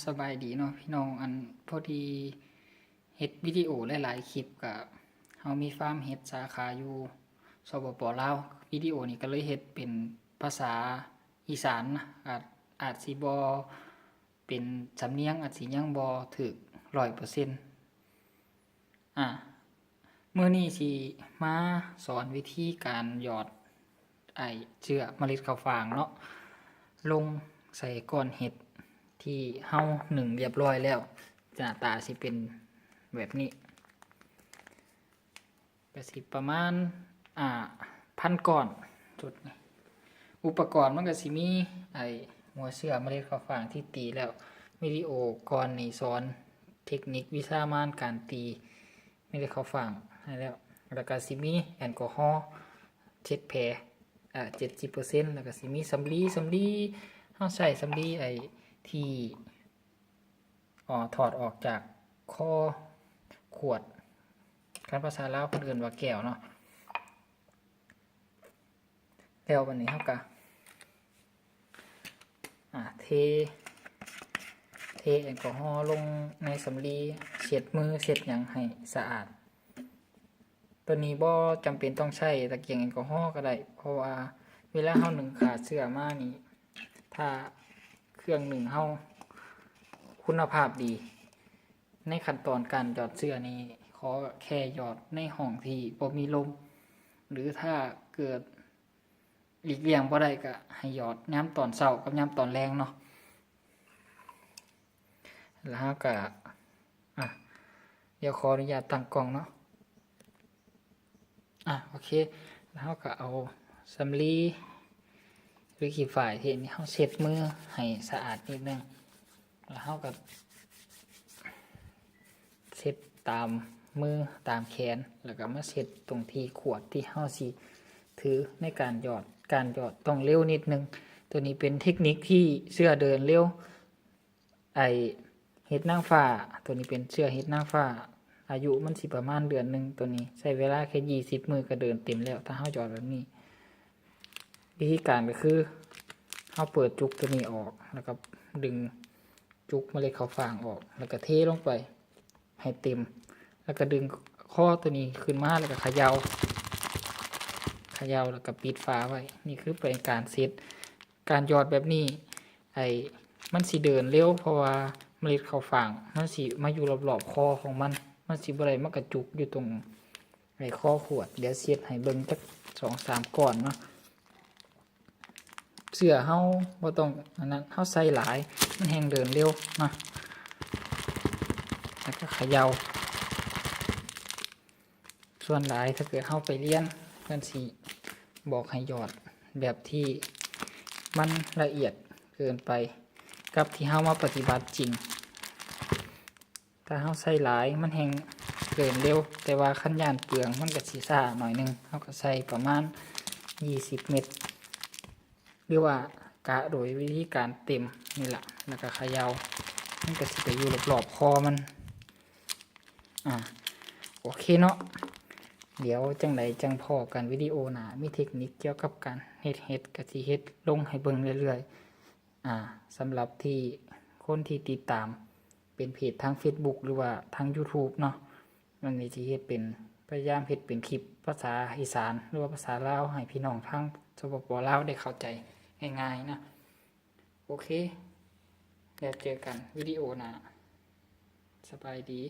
ສະບາຍດີເນາະພີ່ນ້ອງ. ອັນ ພໍດີເຮັດວິດີໂອຫຼາຍໆຄລິບ ກະເຮົາມີຟາມເຫັດສາຂາຢູ່ ສປປ ລາວ. ວິດີໂອນີ້ກະເລີຍເຮັດເປັນພາສາອີສານນະ ອາດ ອາດຊິບໍ່ເປັນສຳນຽງ ອາດຊິຍັງບໍ່ຖືກຮ້ອຍເປີເຊັນ. ອາ ມື້ນີ້ຊິມາສອນວິທີການຫຍອດ ໄອ້ເຊື້ອເມລັດເຂົ້າຟາງເນາະ ລົງໃສ່ກ້ອນເຫັດທີ່ເຮົາໜຶ້ງລຽບຮ້ອຍແລ້ວ. ໜ້າຕາຊິເປັນແບບນີ້ ກະຊິປະມານ ອາ ພັນກ້ອນ ຊຸດນີ້. ອຸປະກອນມັນກະຊິມີ ໄອ້ຫົວເຊື້ອເມລັດເຂົ້າຟາງທີ່ຕີແລ້ວ. ວິດີໂອກ່ອນນີ້ສອນເທັກນິກວິຊາມານການຕີເມລັດເຂົ້າຟາງໃຫ້ແລ້ວ. ແລ້ວກະຊິມີແອນກໍຮໍເຈັດແຜ ອາ ເຈັດສິບເປີເຊັນ. ແລ້ວກະຊິມີສຳລີ ສຳລີ ເຮົາໃຊ້ສຳລີໄອ້ທີ່ ອໍ ຖອດອອກຈາກຄໍຂວດ ຄັນພາສາລາວເພິ່ນເອີ້ນວ່າແກ້ວເນາະ. ແລ້ວບັດນີ້ເຮົາກະ ອາ ເທ ເທແອນກໍຮໍລົງໃນສຳລີ ເຊັດມືເຊັດຫຍັງໃຫ້ສະອາດ. ໂຕນີ້ບໍ່ຈຳເປັນຕ້ອງໃຊ້ຕະກຽງແອນກໍຮໍກະໄດ້ ເພາະວ່າເວລາເຮົາໜຶ້ງຂາເຊື້ອມານີ້ ຖ້າເຄື່ອງໜຶ້ງເຮົາຄຸນນະພາບດີ ໃນຂັ້ນຕອນການຫຍອດເຊື້ອນີ້ ຂໍແຄ່ຫຍອດໃນຫ້ອງທີ່ບໍ່ມີລົມ ຫຼື ຖ້າເກີດຫຼີກລ່ຽງບໍ່ໄດ້ກະໃຫ້ຫຍອດຍາມຕອນເຊົ້າກັບຍາມຕອນແລງເນາະ. ແລ້ວເຮົາກະ ອາ ດຽວຂໍອະນຸຍາດຕັ້ງກ້ອງເນາະ. ອາ ໂອເຄ ແລ້ວເຮົາກະເອົາສຳລີ ຫຼື ຂີ້ຝ້າຍທີ່ເຮົາເຊັດມືໃຫ້ສະອາດນິດໜຶ່ງ ແລ້ວເຮົາກະເຊັດຕາມມື ຕາມແຂນ ແລ້ວກະມາເຊັດຕົງທີ່ຂວດທີ່ເຮົາຊິຖືໃນການຫຍອດ ການຫຍອດຕ້ອງເລັວນິດໜຶ່ງ. ໂຕນີ້ເປັນເທັກນິກທີ່ເຊື້ອເດີນເລັວ ໄອ້ເຫັດນາງຟ້າ ໂຕນີ້ເປັນເຊື້ອເຫັດນາງຟ້າ ອາຍຸມັນຊິປະມານເດືອນໜຶ່ງ. ໂຕນີ້ໃຊ້ເວລາແຄ່ຊາວມື້ກະເດີນເຕັມແລ້ວ ຖ້າເຮົາຫຍອດແບບນີ້. ວິທີການກະຄື ເຮົາເປີດຈຸກໂຕນີ້ອອກ ແລ້ວກະດຶງຈຸກເມລັດເຂົ້າຟາງອອກ ແລ້ວກະເທລົງໄປໃຫ້ເຕັມ ແລ້ວກະດຶງຄໍໂຕນີ້ຂຶ້ນມາ ແລ້ວກະຂະເຍົາ ຂະເຍົາ ແລ້ວກະປິດຝາໄວ້. ນີ້ຄືເປັນການເຊັດ ການຫຍອດແບບນີ້ ໄອ້ ມັນຊິເດີນເລັວ ເພາະວ່າເມລັດເຂົ້າຟາງມັນຊິມາຢູ່ລອບໆຄໍຂອງມັນ ມັນຊິບໍ່ໄດ້ມາກະຈຸກຢູ່ຕົງ ໃນຄໍຂວດ. ດຽວຊິເຮັດໃຫ້ເບິ່ງຈັກສອງສາມກ້ອນເນາະ. ເຊື້ອເຮົາບໍ່ຕ້ອງອັນນັ້ນ ເຮົາໃສ່ຫຼາຍ ມັນແຮ່ງເດີນເລັວເນາະ. ແລ້ວກະຂະເຍົາ. ສ່ວນຫຼາຍຖ້າເກີດເຮົາໄປຮຽນ ເພິ່ນຊິບອກໃຫ້ຫຍອດແບບທີ່ມັນລະອຽດເກີນໄປ ກັບທີ່ເຮົາມາປະຕິບັດຈິງ. ຖ້າເຮົາໃສ່ຫຼາຍມັນແຮ່ງເດີນເລັວ ແຕ່ວ່າຄັນຢ້ານເປືອງມັນກະຊິຊ້າໜ້ອຍໜຶ່ງ. ເຮົາກະໃສ່ປະມານຊາວເມັດ ຫຼືວ່າກະໂດຍວິທີການເຕັມນີ້ລະ ແລ້ວກະຂະເຍົາ ມັນກະຊິໄປຢູ່ລອບໆຄໍມັນ. ອາ ໂອເຄເນາະ ດຽວຈັ່ງໃດຈັ່ງພໍ້ກັນວິດີໂອໜ້າ ມີເທັກນິກກ່ຽວກັບການເຮັດເຫັດ ກະຊິເຮັດລົງໃຫ້ເບິ່ງເລື້ອຍໆ. ອາ ສຳລັບທີ່ຄົນທີ່ຕິດຕາມເປັນເພຈທາງເຟສບຸກ ຫຼືວ່າທາງຢູທູບເນາະ ມັນນີ້ຊິເຮັດເປັນ ພະຍາຍາມເຮັດເປັນຄລິບພາສາອີສານ ຫຼືວ່າພາສາລາວໃຫ້ພີ່ນ້ອງທາງ ສປປ ລາວ ໄດ້ເຂົ້າໃຈງ່າຍໆນະ. ໂອເຄ ແລ້ວເຈີກັນວິດີໂອໜ້າ. ສະບາຍດີ.